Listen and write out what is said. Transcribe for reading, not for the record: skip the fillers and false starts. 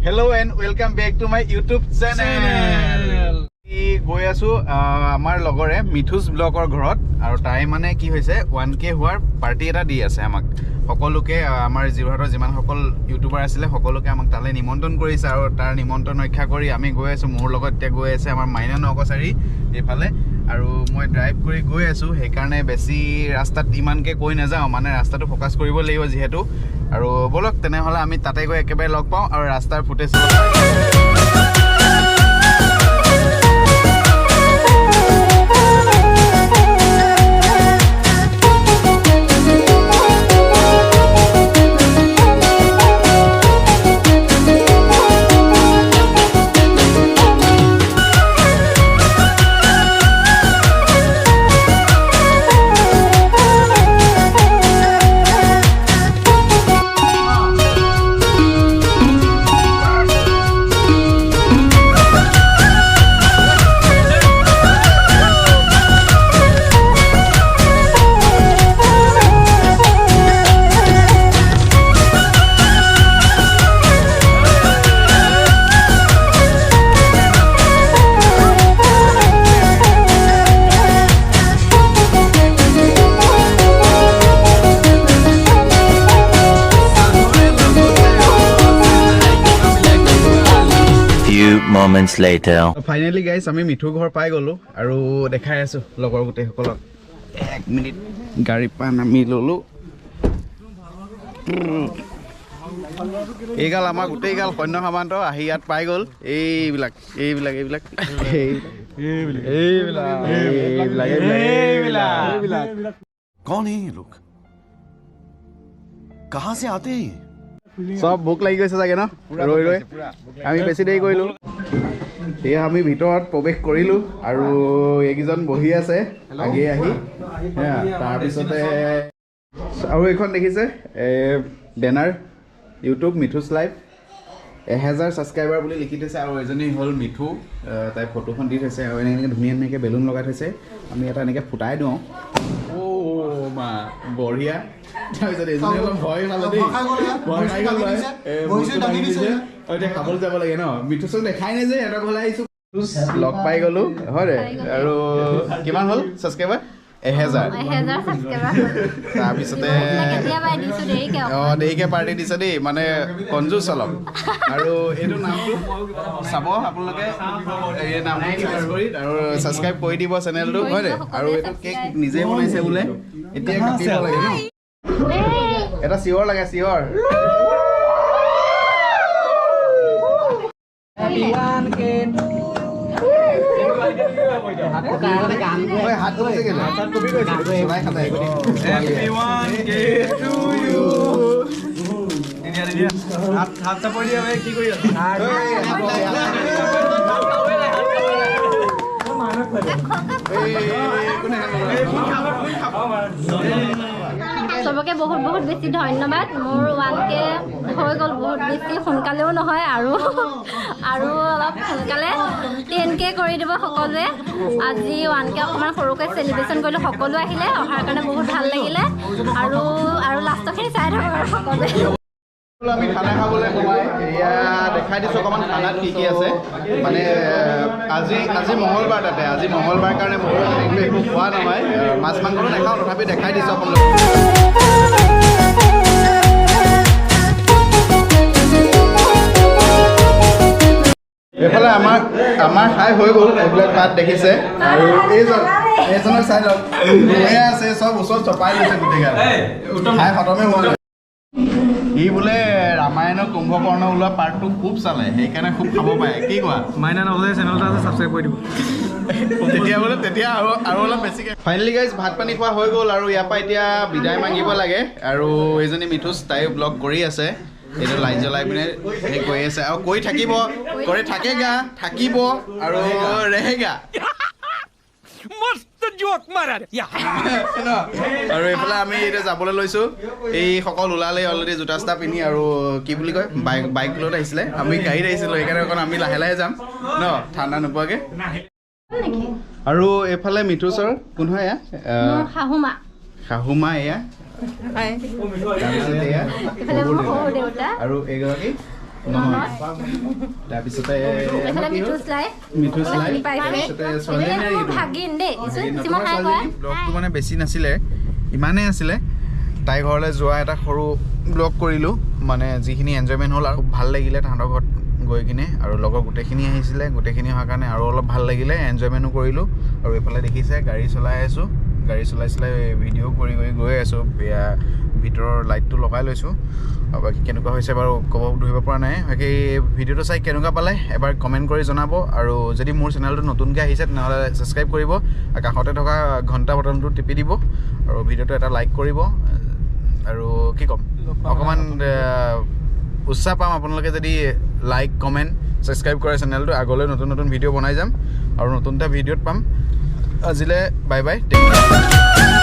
Hello and welcome back to my YouTube channel. গৈ আছো আমাৰ লগৰে মিথুজ ব্লগৰ ঘৰত আৰু তাই মানে কি হৈছে 1K হোৱাৰ পাৰ্টি এটা দি আছে আমাক সকলোকে। আমাৰ যোৰহাটৰ যিমানসকল ইউটিউবাৰ আছিলে সকলোকে আমাক তালৈ নিমন্ত্ৰণ কৰিছে আৰু তাৰ নিমন্ত্ৰণ ৰক্ষা কৰি আমি গৈ আছোঁ। মোৰ লগত এতিয়া গৈ আছে আমাৰ মাইনা নকছাৰী এইফালে আৰু মই ড্ৰাইভ কৰি গৈ আছোঁ, সেইকাৰণে বেছি ৰাস্তাত ইমানকৈ কৈ নাযাওঁ, মানে ৰাস্তাটো ফ'কাছ কৰিব লাগিব যিহেতু। আৰু ব'লক তেনেহ'লে আমি তাতে গৈ একেবাৰে লগ পাওঁ আৰু ৰাস্তাৰ footage. Moments later. Finally guys আমি মিঠুৰ ঘৰ পাই গ'লোঁ আৰু দেখাই আছোঁ লগৰ গোটেইসকলক। এক মিনিট গাড়ীৰ পৰা নামি ল'লোঁ। এইগাল আমাৰ গোটেইগাল সৈন্য সামন্ত আহি ইয়াত পাই গ'ল। এইবিলাক এইবিলাক এইবিলাক এইবিলাক এইবিলাক এইবিলাক। कौन है ये लोग, कहां से आते हैं ये? চব ভোক লাগি গৈছে চাগে ন, ৰৈ ৰৈ আমি বেছি দেৰি কৰিলোঁ। এয়া আমি ভিতৰত প্ৰৱেশ কৰিলোঁ আৰু এইকেইজন বহি আছে আগে আহি। তাৰপিছতে আৰু এইখন দেখিছে বেনাৰ ইউটিউব মিথুজ লাইভ 1000 ছাবস্ক্ৰাইবাৰ বুলি লিখি থৈছে। আৰু এজনী হ'ল মিঠু, তাই ফটোখন দি থৈছে আৰু এনেকৈ ধুনীয়া ধুনীয়াকৈ বেলুন লগাই থৈছে। আমি এটা এনেকৈ ফুটাই দিওঁ। অ' মা বঢ়িয়া। তাৰপিছত এজনী অলপ ভয় খালে দেই, ভয় খাই গ'ল। এতিয়া খাবলৈ যাব লাগে ন, মিঠুচক দেখাই নাই যে সিহঁতৰ ঘৰলৈ আহিছোঁ। লগ পাই গ'লো হয় দে। আৰু কিমান হ'ল ছাবস্ক্ৰাইবাৰ? 1000। তাৰপিছতে অঁ দেৰিকৈ পাৰ্টি দিছে দেই, মানে কঞ্জুচ অলপ। আৰু এইটো নামটো চাব আপোনালোকে, এই নামটো চাৰ্চ কৰি আৰু ছাবস্ক্ৰাইব কৰি দিব চেনেলটো হয় দে। আৰু এইটো কেক নিজে বনাইছে বোলে, এতিয়া কাটিব লাগে ন, এটা চিঞৰ লাগে, চিঞৰ। চবকে বহুত বহুত বেছি ধন্যবাদ। মোৰ 1K হৈ গ'ল, বহুত বেছি সোনকালেও নহয় আৰু আৰু অলপ সোনকালে 10K কৰি দিব সকলোৱে। আজি 1K অকণমান সৰুকৈ চেলিব্ৰেশ্যন কৰিলোঁ, সকলো আহিলে, অহাৰ কাৰণে বহুত ভাল লাগিলে। আৰু আৰু লাষ্টৰখিনি চাই থাকক আৰু সকলোৱে। আমি খানা খাবলৈ সোমাই এয়া দেখাই দিছোঁ অকণমান খানাত কি কি আছে। মানে আজি আজি মঙলবাৰ, তাতে আজি মঙলবাৰ কাৰণে ময়ো একো খোৱা নহয়, মাছ মাংসটো নাখাওঁ, তথাপি দেখাই দিছোঁ আপোনালোক। এইফালে আমাৰ আমাৰ খাই হৈ গ'ল, এইবিলাক ভাত দেখিছে। আৰু এইজন এইজনক চাই লওক, গৈয়ে আছে চব ওচৰত চপাই লৈছে গোটেইগাল, খাই খতমে হোৱা নাই। ই বোলে ৰামায়ণৰ কুম্ভকৰ্ণ ওলোৱা পাৰ্টটো খুব চালে, সেইকাৰণে খুব খাব পাৰে। কি কোৱা মাইনা নকলে চেনেল এটা আছে, ছাবস্ক্ৰাইব কৰি দিব তেতিয়া বোলে, তেতিয়া আৰু আৰু অলপ বেছিকৈ। ফাইনেলি গাইজ ভাত পানী খোৱা হৈ গ'ল আৰু ইয়াৰ পৰা এতিয়া বিদায় মাগিব লাগে। আৰু এইজনী মিঠুজ, তাইও ব্লগ কৰি আছে, এইটো লাইট জ্বলাই পিনে সেই কৰি আছে আৰু কৰি থাকিব, কৰি থাকেগা, থাকিব আৰু ৰেহেগা। আৰু এইফালে আমি এতিয়া যাবলৈ লৈছোঁ। এইসকল ওলালে অলৰেডি জোতা চোতা পিন্ধি আৰু কি বুলি কয় বাইক লৈ আহিছিলে, আমি গাড়ীত আহিছিলোঁ, সেইকাৰণে অকণ আমি লাহে লাহে যাম ন, ঠাণ্ডা নোপোৱাকৈ। আৰু এইফালে মিঠুচৰ কোন হয় এয়া? শাহুমা। শাহুমা এয়া। তাৰপিছত এয়া আৰু এইগৰাকী নহয়। তাৰপিছতে এইফালে মিঠু শ্লাই। মিঠু শ্লাই। চিনি পাইছে। তাৰপিছতে ছোৱালীজনী এইজনী মোৰ এইটো। ভাগিন দেই। ভাগিন, চিমন, তোমাৰ হাই কোৱা। ছোৱালীজনী। ব্লগটো মানে বেছি নাছিলে, ইমানেই আছিলে। তাইৰ ঘৰলৈ যোৱা এটা সৰু ব্লগ কৰিলোঁ, মানে যিখিনি এনজয়মেণ্ট হ'ল আৰু ভাল লাগিলে তাহাঁতৰ ঘৰত গৈ কিনে। আৰু লগৰ গোটেইখিনি আহিছিলে, গোটেইখিনি অহাৰ কাৰণে আৰু অলপ ভাল লাগিলে, এনজয়মেণ্টো কৰিলোঁ। আৰু এইফালে দেখিছে গাড়ী চলাই আছোঁ, গাড়ী চলাই চলাই ভিডিঅ' কৰি কৰি গৈ আছোঁ। এয়া ভিতৰৰ লাইটটো লগাই লৈছোঁ। আৰু বাকী কেনেকুৱা হৈছে বাৰু ক'ব ধৰিব পৰা নাই। বাকী ভিডিঅ'টো চাই কেনেকুৱা পালে এবাৰ কমেণ্ট কৰি জনাব। আৰু যদি মোৰ চেনেলটো নতুনকৈ আহিছে, তেনেহ'লে ছাবস্ক্ৰাইব কৰিব আৰু কাষতে থকা ঘণ্টা বটনটো টিপি দিব আৰু ভিডিঅ'টো এটা লাইক কৰিব। আৰু কি ক'ম, অকণমান উৎসাহ পাম আপোনালোকে যদি লাইক, কমেণ্ট, ছাবস্ক্ৰাইব কৰে চেনেলটো। আগলৈ নতুন নতুন ভিডিঅ' বনাই যাম আৰু নতুন এটা ভিডিঅ'ত পাম। আজিলৈ বাই বাই, টেক কেয়াৰ।